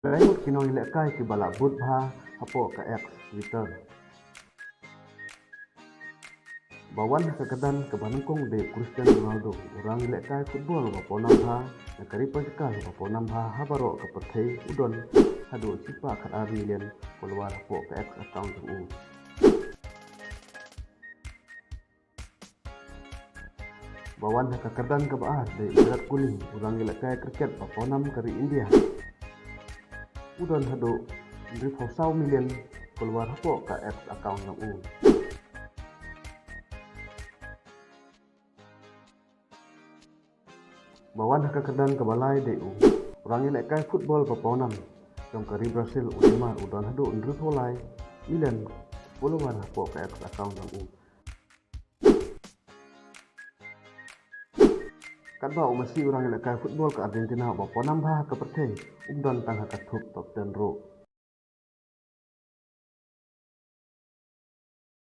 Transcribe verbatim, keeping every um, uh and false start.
Laingut ki nongïalehkai kiba la bud bha hapoh ka X, Twitter. Ba wan ha ka kyrdan kaba nyngkong dei u Cristiano Ronaldo, u nongïalehkai football ba pawnam bha na ka ri Portugal ba pawnam bha ha baroh ka pyrthei, u don haduh shispah khatar million follower hapoh ka X account jong u. Ba wan ha ka kyrdan kaba ar dei u Virat Kohli, u nongïalehkai cricket ba pawnam ka ri India. U don haduh hynriewphew saw million follower hapoh ka X account jong u. Ba wan ha ka kyrdan kaba lai dei u nongïalehkai football ba pawnam jong ka ri Brazil, u Neymar, u don haduh hynriewphew lai million follower hapoh ka X account jong u. Katba u Messi, u nongïalehkai football ka Argentina ba pawnam bha ha ka pyrthei, um don tang ha ka thup top ten ruh.